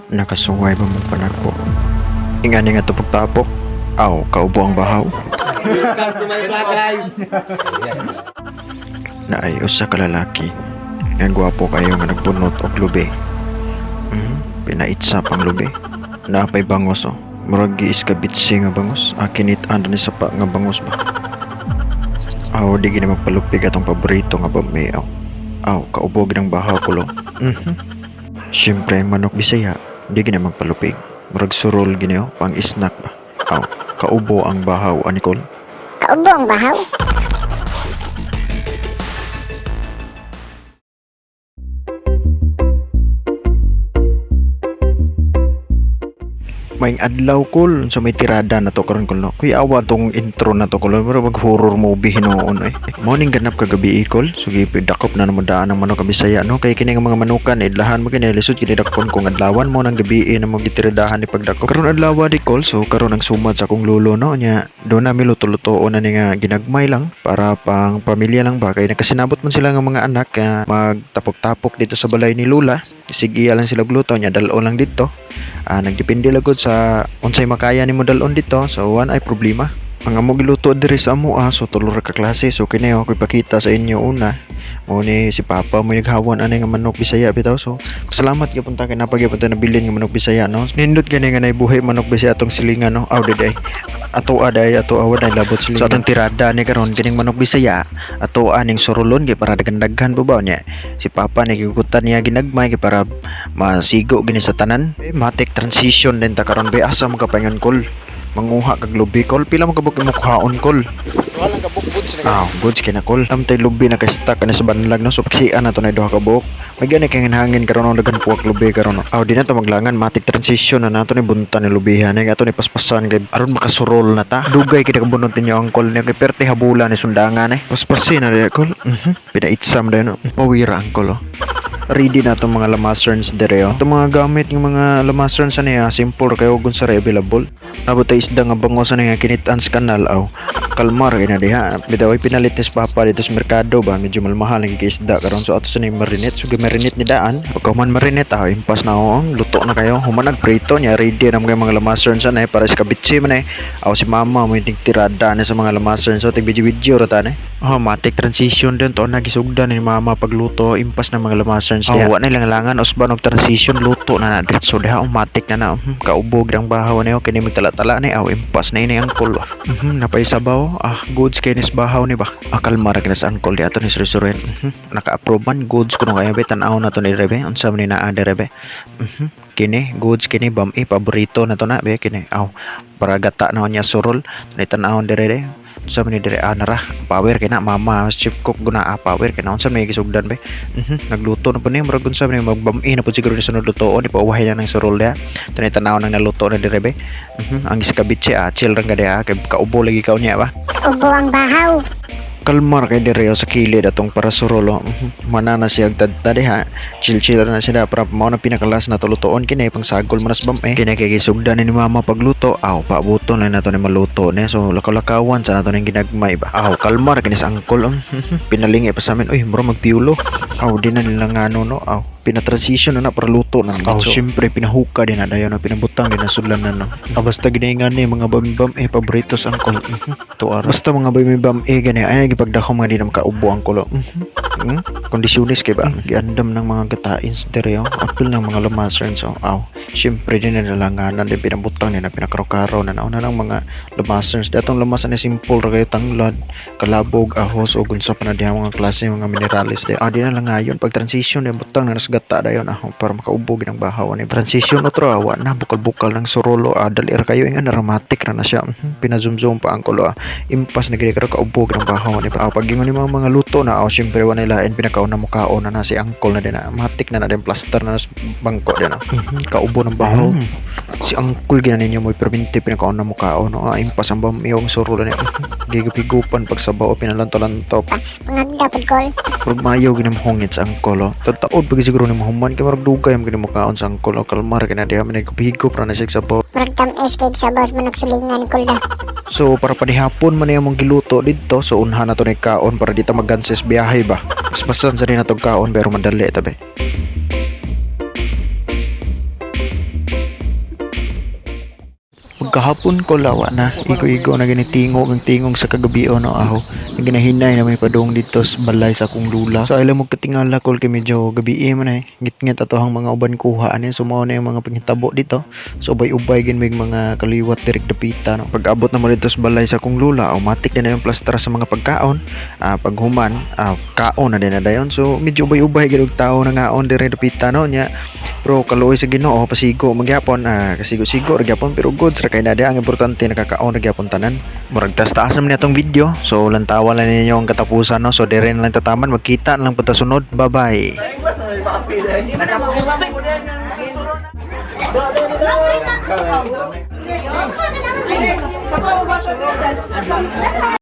Nakasuway ba mong panagpo? Ingani nga tapok-tapok? Aw, kaubo ang bahaw. Welcome to my vlog, guys! Naay usa ka lalaki. Nga gwapo kayo nga nagbunot og lubi. Pinaitsa pang lubi. Naapay bangos oh. Murag giiskabitsi nga bangos. Akinit-an ni sa pa nga bangos ba. Aw, di gini magpalupig atong paborito nga bami aw. Aw, kaubog ng bahaw kulo. Siyempre, ang manok Bisaya, di gini magpalupig. Murag surol gini oh, pang isnak ba. Aw, kaubo ang bahaw ani kol. Kaubo ang bahaw. May adlaw kol sa may tirada na to karon kol no. Kuy awa tong intro na to kol, mura mag horror movie hinuon eh. Morning ganap kagabi kol. So gipidakop na namo daan ang manok Bisaya no, kay kini nga mga manukan idlahan mo kini, lisod kini dakpon kung adlawan mo nang gabi na mo gitiradahan ni pagdakop. Karon adlaw di kol, so karon ang sumad sa akong lolo no nya do na mi luto-lutoon na ni nga ginagmay lang para pang pamilya lang ba, kay nakasinabot man sila nga mga anak kaya magtapok-tapok dito sa balay ni Lula. Sige lang sila gluto nya dal-on lang dito. Nagdepende lagod sa unsay makaya nimo dal-on dito, so one ay problema. Ang amo giluto diri sa amo so tulo ra ka klase. So kini ako ipakita sa inyo una. Mo ni si Papa mo naghawan ani nga manok Bisaya bitaw. So salamat gyud punta kay napag gyud punta nabilin nga manok Bisaya no. Nindot gani nga naibuhi manok Bisaya atong silingan no. Aw diday. Ato aday ato awa day labot silingan. So atong tirada ni karon kining manok Bisaya ato aning surulon kay para daghan-daghan pa ba niya. Si Papa ni gigutan niya ginagmay kay para masigo gini sa tanan. Eh, matik transition din ta karon be, asa mo ka paingon kol. Manguha kag lubi kol, pila mo ka buk imong kol. Wala ka bukbud sa Ah, goods kay na kol. Amtay lubi na kay stuck ani sa banlag no. So paksian na to na duha ka buok. May gani kay hangin karon ang daghan puwak lubi karon. Aw, di na to maglangan, matik transition na nato ni buntan ni lubihan ni ato ni paspasan kay aron makasurol na ta. Dugay kay kabunot ninyo ang kol niya kay perte habula ni sundangan eh. Paspasin na diya kol. Pinaitsam dayon no. Pawira ang kol oh. Ready na itong mga lamaserns dire oh. Itong mga gamit ng mga lamaserns ani simple kayo kung sa available. Nabot ay isda nga bango sa nga kinitan sa kanal aw. Kalmar kay na diha. Bitaw ay pinalit ni Papa dito sa merkado ba, medyo malmahal ang isda karon, so ato sa ni marinate. So gimarinate ni daan. Pagka human marinate impas na oh, luto na kayo. Human nagprito niya, ready na mga mga lamaserns ani para sa kabitsi man eh. Aw, si mama mo yung tirada ni sa mga lamaserns, so tig video-video ra ta ni. Oh, matik transition din to na gisugdan ni mama pagluto impas ng mga lamaserns diha. Oh, wa na lang langan usban og transition, luto na na diretso diha, oh, matik na na. Kaubog ang bahaw niyo kini magtala-tala ni aw impas na ini ang kol. Napaysabaw. Goods kay nis bahaw ni ba. Kalma ra kini sa angkol di ato ni surusurin. Naka-approve man, goods kuno kaya be, tan-aw na to ni rebe. Unsa man ni naa dire be? Kini goods kini bam eh, paborito na to na be kini. Aw, para gata na niya surol. Tuni tan-awon dire de. Unsa man ni dire, nara power kay na mama chief cook guna, power kay na unsa may gisugdan be. Nagluto na po niya, murag unsa man ni magbam-i na po siguro ni sunod lutoon, ipauwahay na ng surol diha. Tuni tan-awon nang naluto na dire be. Ang iskabitse chill rang ka diha kay kaubo lagi ka unya ba. Kaubo ang bahaw. Kalmar kay dire sa kilid atong para surolo. Mana na siya tadta diha. Chill chill na sila para mao na pinakalas na tulutoon kini pang sagol man nas bam eh. Kini kay gisugdan ni mama pagluto. Aw, paabuton na nato ni maluto ni. So lakaw-lakawan sa nato ning ginagmay ba. Aw, kalmar kini sa angkol. Pinalingi pa sa amin. Uy, mura magpiulo. Aw, di na nila ngano no. Aw, pinatransition na na para luto na. Aw, syempre pinahuka din na dayon na pinabutang din na sudlan na no. Aw, basta ginaingan ni mga bam-bam eh paborito sa angkol. Tuara. Basta mga bam-bam eh gani ay gipagdako mga di na makaubo ang kulo. Kondisyonis kay ba? Giandam ng mga gatain sa stereo. Apil ng mga lamaserns. So, aw, syempre din na nalanganan din pinabutang din na pinakaro-karo na nauna ng mga lamaserns. Datong lamasan ni simple ra kayo, tanglad, kalabog, ahos o unsa pa na diha mga klase mga minerales di. Ah, di na lang ngayon pag transition din butang na nasgata dayon para makaubo gid ang bahaw ni. Transition otro awa na bukal-bukal ng surolo, dali ra kayo ingan aromatic ra na siya. Pina-zoom-zoom pa ang kulo. Impas na gid karon kaubo gid ang bahaw ni. Pag ingon ni mga luto na, oh, syempre wa na ilain pinakauna mo kaon na na si angkol na din na. Matik na na din plaster na sa bangko din na. Kaubo ng bahaw. Si angkol gina ninyo mo perminti pinakauna mo kaon no. Impas ang bam iyong surulo ni. Gigapigupan pagsabaw pinalanto-lanto. Pangagda pud kol. Murag maayo gini mahungit sa angkol oh. Taod pag siguro ni mahuman kay murag dugay am gini mukaon sa angkol oh. Kalmar kay na diha man nagpihigop ra na siya sabaw. Murag tamis kay sabaw sa manok silingan ni Kulda. So para panihapon man among giluto didto, so unhan na to ni kaon para di ta maganses biyahe ba. Paspasan sa din natong kaon pero madali tabi. Pagkahapon ko lawa na, igo-igo na ginitingog ang tingog sa kagabi no aho. Ginahinay na may padung dito sa balay sa akong lula. So alam mo katingala kol kay medyo gabi man eh. Ngitngit ato ang mga uban kuha ani so mao na yung mga panghitabo dito. So ubay-ubay gin may mga kaliwat direk dapita no. Pag abot na mo dito sa balay sa akong lula, automatic na yung plastra sa mga pagkaon. Paghuman, kaon na din na dayon. So medyo ubay-ubay gid og tao na ngaon dire dapita no nya. Pero kaluoy sa Ginoo pasigo magyapon, kasigo-sigo ra gyapon pero goods ra kay na ang importante nakakaon ra gyapon tanan. Murag taas-taas naman atong video. So lantawan lang ninyo ang katapusan no. So dire na lang tataman, magkita na lang punta sunod. Bye-bye.